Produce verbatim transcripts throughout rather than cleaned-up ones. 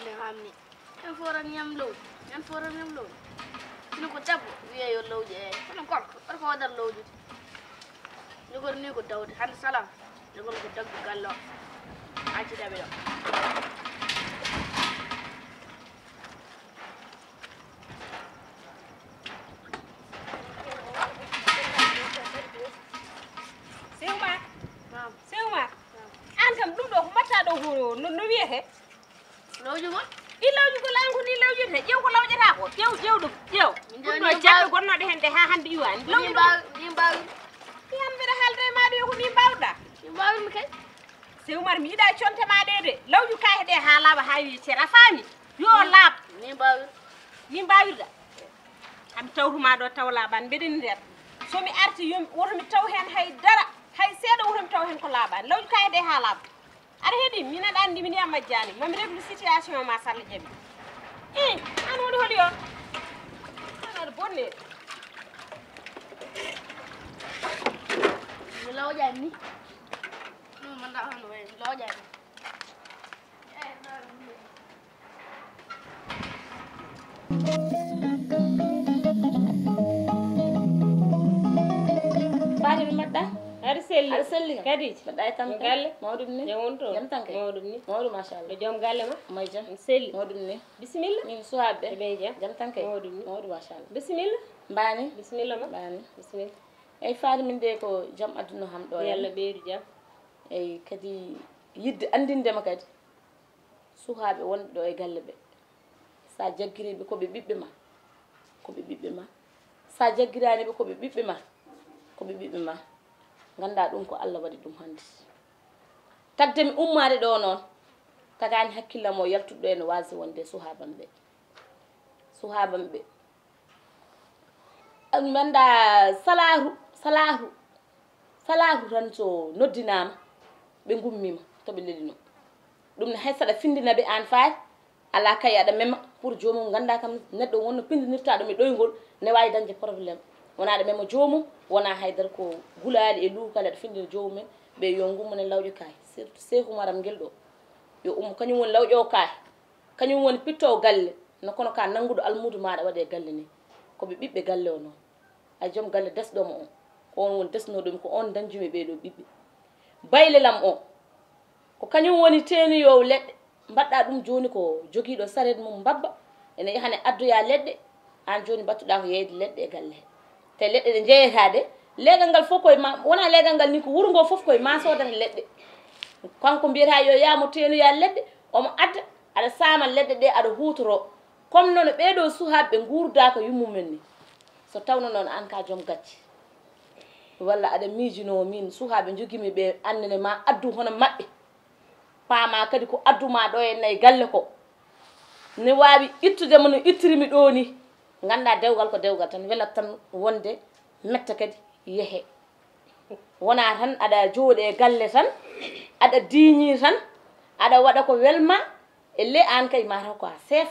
Ne hamni. En foran yam low. En foran yam low. Sino ko debbo wiye yo lowje e. Kono gorko, gorko waɗat lowjude. Jogor ni ko dawde. Hannde salam. Jogor ko daggu gallo. Acci daɓe ɗo. Sewma. Naam. Sewma. Naam. An kam ɗum ɗo ko mbatta ɗo ko no, no wiyete? Lawjugol? Ɗi lawjugol an ko ni lawjirte. Ƴeew ko lawƴata ko. Ƴeew, ƴeew ɗum. Ƴeew. Min ɗum ɗo ɗo ni jaɓɓe mbaw- gonnoɗe hen ɗe ha hannde iwani. Min lawjugol. Mbaw-, min mbawir. Yan mbeɗa haalde e ma ɗo ko ni mbawɗa. Min mbawir mi kay. Sewmar mi yiɗa conte ma ɗe de. Lawju kaye ɗe ha laaɓa ha wi cer a faami. Yo laaɓ. Min mbawir. Ni mbawirɗa. Ami tawtuma ɗo taw laaɓan mbeɗen nder. So mi arti yo mi, woto mi taw hen hay dara. Hay seeɗa woto mi taw hen ko laaɓani. Lawju kaye ɗe ha laaɓa. Aɗa heɗi, min aɗa anndi min yam majjani. Mami réglu situation ma salla jaɓi. I, an woni holi on? An aɗa bonne. Mi lawƴani ni. No manda hono way, mi lawƴani. Fatima mbaɗɗa? Aɗa selli? Aɗa selli kam? Kadija? Mbaɗɗa e tampere? Galle? Mawɗum ni? Jam woni toon? Jam tan kay? Mawɗum ni? Mawɗum machallah. Ko joom galle ma? May jam. Selli? Mawɗum ni? Bisimilla. Min suwaaɓe ɓe? Ɓe jam? Jam tan kay? Mawɗum ni? Mawɗum machallah. Bisimilla. Mbani? Bisimilla ma? Mbani? Bisimilla. Eyi Fatima min de ko jam adduno ham ɗo. Yalla ɓeydu jam. Eyi kadi yiɗde anndindema kadi. Suhaaɓe wonɓe ɗo e galle ɓe, sa jaggiriiɓe ko ɓe ɓiɓɓe ma, ko ɓe ɓiɓɓe ma. Sa jaggiraani ɓe ko ɓe ɓiɓɓe ma, ko ɓe ɓiɓɓe ma. Ngannda ɗum ko Allah waɗi ɗum hannde. Tagde mi ummaade ɗo noon, tagaani hakkillam o yaltuɗo ene waasi wonde suhaabam ɓe. Suhaabam ɓe. An mi annda salaahu, salaahu, salaahu tan so noddinaama, ɓe ngummiima to ɓe lelino. Ɗum ne hay saɗa findina ɓe aan faay, alaa kay aɗa mema pour joomum ngannda kam neɗɗo wonno pindinirtaa ɗum e ɗoyngol ne waawi dañde problème. Wona aɗa mema joomum, wona haydara ko gulaali e luukali aɗa findina joomum en, ɓe yo ngummo ne lawƴo kaay. Surtout Seeku Maram ngel ɗo, yo ummo kañum woni lawƴo kaay. Kañum woni pittoowo galle, no kono ka nannguɗo almuudo maaɗa waɗe galle ni. Ko ɓe ɓiɓɓe galle o noon. Ay joom galle desɗo mo on, ko on woni desnooɗo mi, ko on dañjumi ɓee ɗoo ɓiɓɓe. Bayle lam o, ko kañum woni teenuyoowo leɗɗe, mbaɗɗa ɗum jooni ko jogiiɗo sareet mum mbabba, ene yaha ne addoya leɗɗe, aan jooni mbattuɗa ko yeeyde leɗɗe e galle he. Te leɗɗe ɗe njeeyata de, leegal ngal fof koye ma, wona leegal ngal ni ko wuro ngo fof koye ma soodata leɗɗe. Kanko mbiyata yo yaa mo teenoya leɗɗe, omo adda, aɗa saama leɗɗe ɗe aɗa huutoro. Comme noon ɓee ɗoo suhaaɓe ɓe nguurdaaka yummumen ni. So tawno noon aan ka joom gacce. Walla aɗa miijinoo min suhaaɓe njogimi ɓe annene ma addu hono maɓɓe. Paama kadi ko addu ma ɗo e nayi galle ko. Ne waawi ittude mo no ittiri mi ɗo ni. Ngannda dewgal ko dewgal tan, welat tan wonde metta kadi yehe. Wona tan aɗa jooɗi e galle tan, aɗa diiñi tan, aɗa waɗa ko welma, e le aan kay mataw ko a chef.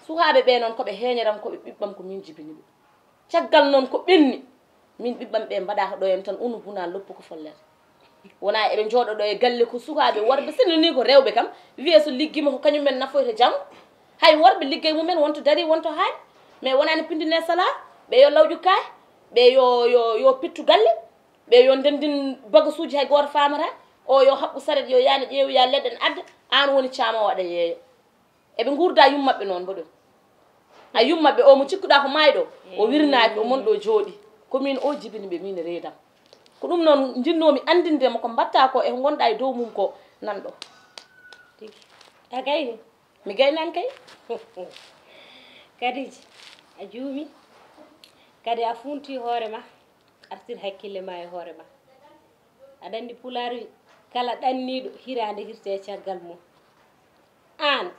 Suhaaɓe ɓe noon ko ɓe heeñoram, ko ɓe ɓiɓɓam, ko min jibini ɓe. Caggal noon ko ɓenni, min ɓiɓɓam ɓe mbaɗa ko ɗo en tan, unu buna loppu ko follere. Wona eɓe njooɗo ɗo e galle ko sukaaɓe worɓe, sinno ni ko rewɓe kam, wiye so liggima ko kañum men nafoyta jam. Hay worɓe liggey mumen wonto dari, wonto haay, mais wonani pindine sala, ɓe yo lawƴu kaay, ɓe yo, yo, yo pittu galle, ɓe yo ndendin bagasuuji hay gooto faamata, o yo haɓɓu saret, yo yaani ƴeewoya leɗɗe ne adda, aan woni caamoowo aɗa yeeya. Eɓe nguurda yummaɓɓe noon mboɗon. A yummaɓɓe o mo cikkuɗa ko maayɗo, o wirnaaki, o mon ɗo jooɗi. Ko min o jibini ɓe, min reedam. Ko ɗum noon njinnoomi anndinde mo ko mbatta ko e ko ngonɗa e dow mum ko nan ɗo. Tigi. A gayni? Mi gaynan kay. Kadija, a juumi. Kadi a funti hoore ma, artir hakkille ma e hoore ma. Aɗa anndi Pulaar wi, kala ɗanniiɗo hiraande hirte e caggal mum. Aan,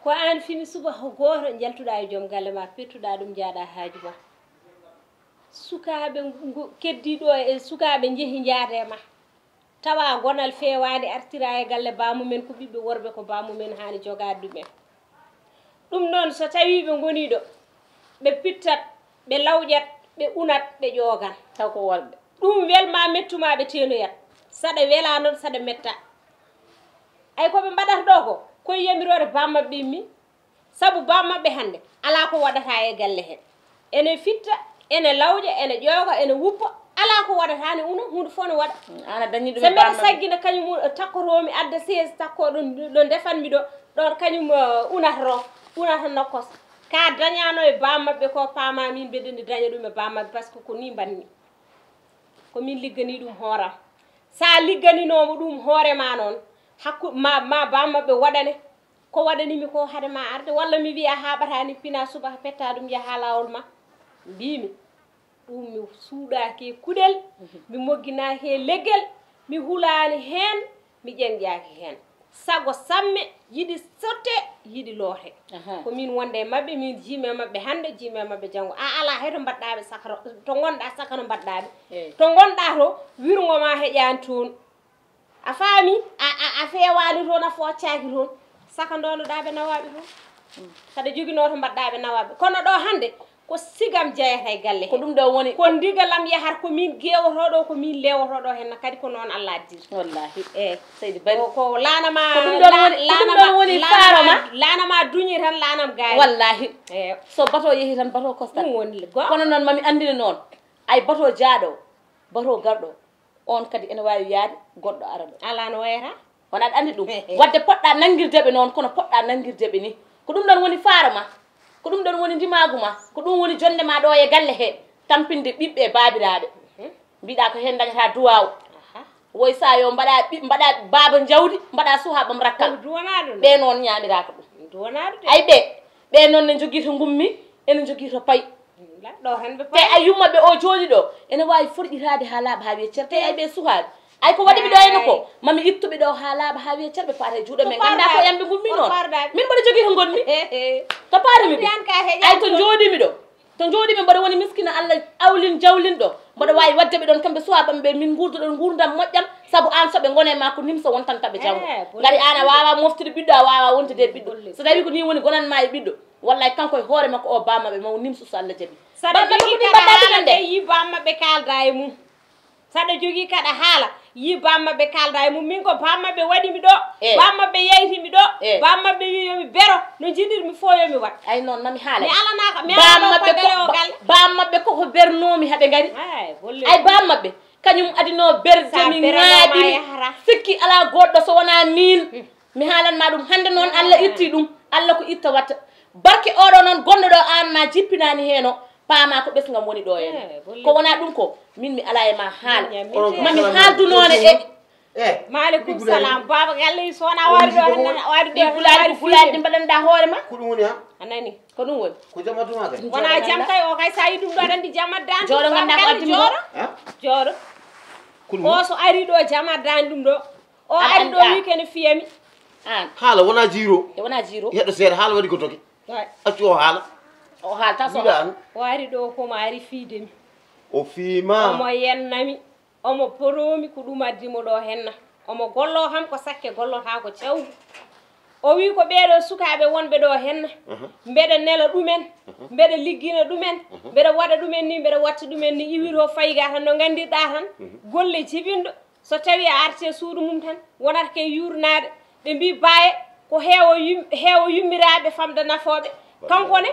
ko aan fini subaka gooto njaltuɗaa e joom galle ma, pettuɗaa ɗum, njaaɗaa haaju ma. Sukaaɓe ngo-, keddii ɗo e sukaaɓe njehi njaada e ma. Tawa gonal feewaani, artira e galle baamumen, ko ɓiɓɓe worɓe, ko baamumen haani jogaade ɗumen. Ɗum noon, so tawii ɓe ngonii ɗo, ɓe pittat, ɓe lawƴat, ɓe unat, ɓe ƴoogan. Taw ko worɓe. Ɗum welma, mettuma, ɓe teenoyat. Saɗa wela noon, saɗa metta. Ay, ko ɓe mbaɗata ɗo ko, Ko e yamiroore bammaɓɓe immi. Sabu bammaɓɓe hannde alaa ko waɗata e galle hee. Ene fitta, ene lawƴa, ene ƴooga, ene wuppa. Alaa ko waɗata, ne una, huunde fof ne waɗa. Ana dañi ɗum. So e mbeɗa bammaɓɓe saggina kañum un-, takkotoomi adda sees takkoo ɗo, ɗo ndefanmi ɗo, ɗon kañum, eh, unata roof, unata nokkos. Ka dañaano e bammaɓɓe ko, paama min mbeɗa ene daña ɗum e bammaɓɓe, parce que ko nii mbaɗmi. Ko min ligganii ɗum hooram. So a ligganinooma ɗum hoore ma noon, hakku-, ma, ma bammaɓɓe waɗane ko waɗanimi ko hade ma arde, walla mi wiya haaɓata ni, pina subaka, petta ɗum, yaha laawol ma. Mbimi, ɗum mi suuɗaaki e kuɗel, mi mogginaaki e leggel, mi hulaani heen, mi ƴenƴaaki heen. Sago samme, yiɗi sotte, yiɗi loote. Aha. Ko min wonde e maɓɓe, min jiimi e maɓɓe hannde, jiimi e maɓɓe janngo. A alaa hay to mbaɗɗaa ɓe sakara, to ngonɗaa sakara mbaɗɗaa ɓe. Eey. To ngonɗaa to, wirngo ma heƴaani toon. A faami? A, a, a feewaani toon, a fooccaaki toon. Saka ndoonoɗaa ɓe nawaaɓe toon. Saɗa joginoo to mbaɗɗaa ɓe nawaaɓe. Kono ɗo hannde, ko sigam jeyata e galle hee. Ko ɗum ɗo woni. Ko ndigalam yahata, ko min gewotooɗo, ko min lewotooɗo heen, kadi ko noon Allah addiri. Wallaahi. Eey. Seydi Bari. Ko, ko laana ma, ko ɗum ɗon la-, woni, ko ɗum laana ɗon ma, woni laana faaro ma, ma. Laana ma duñi tan, laanam gaari. Wallaahi. Eey. So bato yehi tan, bato kostat. Ɗum woni go- Kono noon, mami anndine noon, ay bato jaaɗo, bato garɗo, on kadi ene waawi yaade, goɗɗo ara ɗo. Alaa no wayata. Wona aɗa anndi ɗum. Waɗde poɗɗa nanngirde ɓe noon, kono poɗɗa nanngirde ɓe ni. Ko ɗum ɗon woni faaro ma. Ko ɗum ɗon woni ndimaagu ma. Ko ɗum woni jonnde ma ɗo e galle he. Tampinde ɓiɓɓe e baabiraaɓe. Mhm. Mbiɗa ko heen dañata duwaaw. Aha. Woy sa yo mbaɗa ɓi-, mbaɗa baaba njawdi, mbaɗa suhaaɓam rakkal. Ko duwanaa ɗum. Ɓe noon ñaamiraaka ɗum. Duwanaa ɗum de. Ay ɓe, ɓe noon ne njogii to ngummi, ene njogii to payi. La-, ɗo tan ɓe te payi. Ay yumma ɓe o jooɗi ɗo, ene waawi forƴitaade haa laaɓa haa wiya cer. Te ay ɓe suhaaɓe. Ay ko waɗi mi ɗo ene ko, mami ittuɓe ɗo haa laaɓa haa wiya cer, ɓe paata e juuɗe men. Ngannda ko yamɓe ngummi noon. Min mbaɗa jogii to ngonmi. To paata mi ɓe. Ay to njooɗi mi ɗo. To njooɗi mi mbaɗa woni miskina Allah awlin jawlin ɗo. Mbaɗa waawi waɗde ɓe ɗon kamɓe suhaaɓam ɓe min nguurdo ɗon nguurndam moƴƴam. Sabu aan so ɓe ngone ma ko nimso wontanta ɓe janngo. Eh, bolle. Ngari aan a waawa moftude ɓiɗɗo, a waawa wontude e ɓiɗɗo. Bolle. So tawi ko ni woni gonan ma e ɓiɗɗo. Wallay kanko e hoore makko o bamma ɓe maw nimso so Allah jaɓi. Saɗa bamma jogii ko ɗum kaɗa mbaɗɗa haala ɓe ɓe. Yi bamma ɓe kaalda e mum. Saɗa jogii kaɗa haala yi bamma ɓe kaalda e mum. Min ko bamma ɓe waɗi mi ɗo. Eh. Bamma ɓe yayti mi ɗo. Eh. Bamma ɓe wi yo mi bero no jiɗir mi fof yo mi waɗ. Ay noon mami haala. Mi alanaaka mi alanaaka ko bere o galle. Bamma ɓe koko bernoomi haɓe ngari. Ay bolle. Ay bamma ɓe. Kañum adinoo berde mi ŋaaɗi mi sikki alaa goɗɗo so wonaa miin. Mi haalan ma ɗum hannde noon Allah itti ɗum. Allah ko itta watta. Barke oɗo noon gonɗo ɗo aan ma jippinaani heeno paama ko ɓesngam woni ɗo en. Ko wonaa ɗum ko min mi alaa e ma haala. Mami haaldunoone e. Maaleykum salam baba galle so wonaa waɗi ɗo hannde waɗi ɗo hannde waɗi ɗi mbaɗanɗa hoore ma. Ko ɗum woni ha a nani. Ko ɗum woni. Ko jam adduma kay. Wona jam kay o kay sa yi ɗum ɗo aɗa anndi jam adda an jooɗo ganduɗa ko addi mo. Jooɗo. O so ari ɗo jam adda an ɗum ɗo. O ari ɗo wi kene fiyami. An haala wona jiiro. E wona jiiro. Heɗo seeɗa haala waɗi ko toki. Accu o haala. O haalta so o ari ɗo komo ari fiidemi. O fiima. Omo yennami. Omo poroomi ko ɗum addi mo ɗo henna. Omo golloo kam ko sakke gollotaako cawgu. O wii ko ɓeeɗo sukaaɓe wonɓe ɗo henna. Mbeɗa nela ɗumen, mbeɗa liggina ɗumen, mbeɗa waɗa ɗumen ni, mbeɗa watta ɗumen ni, iwiroo fayga tan no nganndirɗaa tan. Golle jibinɗo, so tawii a artii e suudu mum tan, wonata ko e yuurnaade. Ɓe mbii baaye ko heewo yum-, heewo yummiraaɓe famɗa nafooɓe. Kanko ne,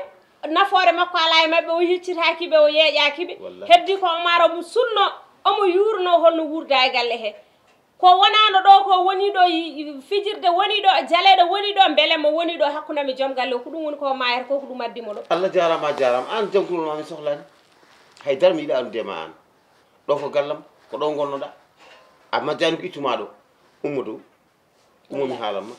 nafoore makko alaa e maɓɓe, o yeccitaaki ɓe, o yeeƴaaki ɓe. Heddi ko o maaro mo sunno, omo yuurnoo holno wuurda e galle hee. Ko wonaano ɗo ko woni ɗo fijirde woni ɗo jaleeɗo woni ɗo mbele mo woni ɗo hakkunde mi joom galle o ko ɗum woni ko maayata ko ko ɗum addi mo ɗo. Allah jaaraama a jaaraama aan jam kulol ma mi sohlaani hay dara mi yiɗa anndude ma aan ɗo ko gallam ko ɗo ngonnoɗa a majjaani ko ittuma ɗo ummo dow ummo mi haalan ma.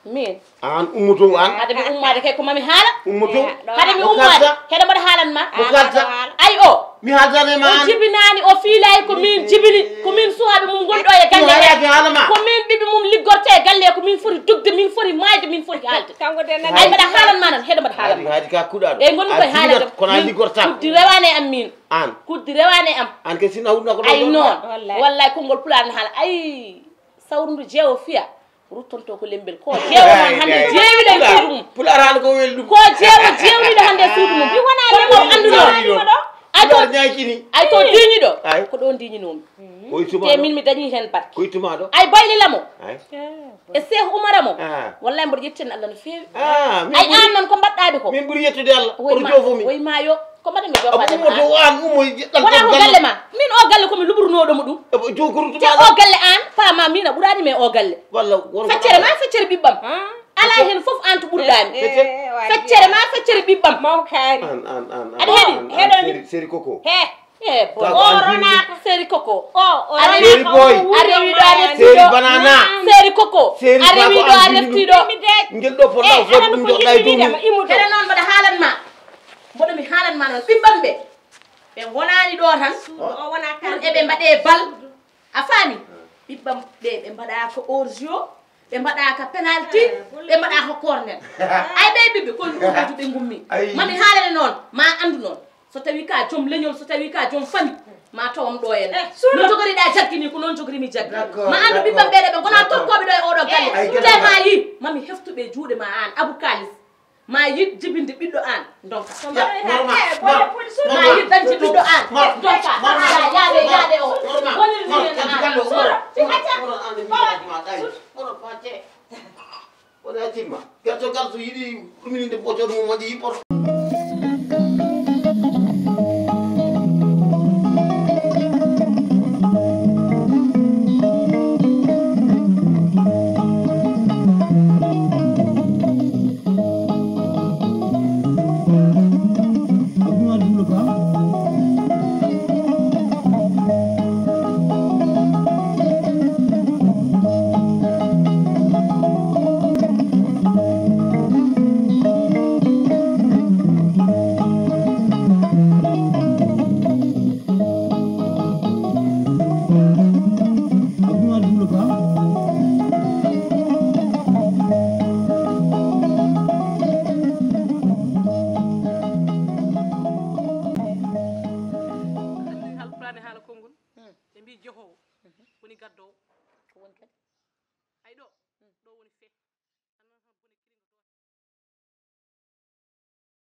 Min. Aan ummoto aan. Hade mi ummaade kay ko mami haala. Ummoto. Hade mi ummaade heɗo mbaɗa haalan ma. Ko kalta. Ay o. Mi haaldane ma o aan. Jibinaani o fiilaay ko min jibini ko min suhaaɓe mum ngonɗo e galle he ko min ɓiɓɓe mum liggorte e galle ko min foti dugde min foti maayde min foti haalde. Ay mbaɗa haalan ma nan heɗo mbaɗa haalan ma. Haadi ka kuɗaɗo. Eyi ngonmi koye haalade kono a liggorta kuddi rewane am min. Aan. Kuddi rewane am. Aan ke sinna wurna ko ay noon. Wallay konngol pulaar ne haala ay. Sawru ndu jeewo fiya ruttonto ko lembel ko jeewo noon hannde jeewiɗo e suudu mum pulaar haala ko wel ɗum ko jeewo jeewniɗo hannde e suudu mum kono mom annduno Pulaar ñaykini. Ay to diiñiɗo. Ay. Ko ɗon diiñi noon. Ko ittuma Te ɗo. Min mi dañi heen batte. Ko ittuma ɗo. Ay bayle lamo. Ay. E Seex Umara mo. Ah. Wallahi mboɗo yettani Allah no feewi. Ah, min Ay ɓuri- aan noon ko mbaɗɗaa mi ko. Min ɓuri yettude Allah. Woy Oto ma, joofo mi. Woy ma yo. Ko mbaɗɗaa mi Abu joofaade ummo to ma. Aan ummo. Wona ko galle ma. Min o galle ko mi luɓurnooɗo mo ɗum. Jokkurutu Te o galle aan faama min a ɓuraani mi e o galle. Walla won ko Feccere ɗaɓɓa. Ma feccere ɓiɓɓam. Alaa heen fof aan to ɓurɗaa mi. Feccere. Feccere ma feccere ɓiɓɓam. Mawkaari. Aan aan aan. Aɗa heɗi? Heɗo mi. Seri koko. He. E Tako an bonaka. Seri koko. O o Ari Seri boy. A rewiɗo a Seri reftiɗo. banana. Seri koko. Seri A rewiɗo a reftiɗo. Ngel ɗo ponɗa fof ɗum joɗɗa e dow mum. Ene noon mboɗo haalan ma. Mboɗo mi haalan ma noon ɓiɓɓam ɓe. Ɓe ngonaani ɗo tan. O wona Pour eɓe mbaɗe bal. A faami? Ɓiɓɓam ɓe ɓe mbaɗaka hors-jeu, ɓe mbaɗaka penalty, ɓe mbaɗaka corner. Ay ɓe ɓiɓɓe kon ɗum kadi ɓe ngummi. Mami haalane noon, ma anndu noon. So tawi ka joom leñol, so tawi ka joom fami, ma tawam ɗo en. No jogoriɗa jaggi ni ko noon jogorimi jaggi. Ma anndu ɓiɓɓam ɓeɗe ɓe gona tokkoɓe ɗo e oɗo galle. Te ma yi, mami heftuɓe juuɗe ma an, abu kalis. Ma yiɗ jibinde ɓiɗɗo an, donka. Ma yiɗ dañde ɓiɗɗo an, donka. Yaade yaade o. Wonir ni en an. Wona jimma. Gertogal so yiɗi rumininde bocoɗo mum waɗi yippoto. Halpulaar ne haala konngol, ɓe mbi jehoowo woni gaddoowo. Ay ɗo, ɗo woni fe.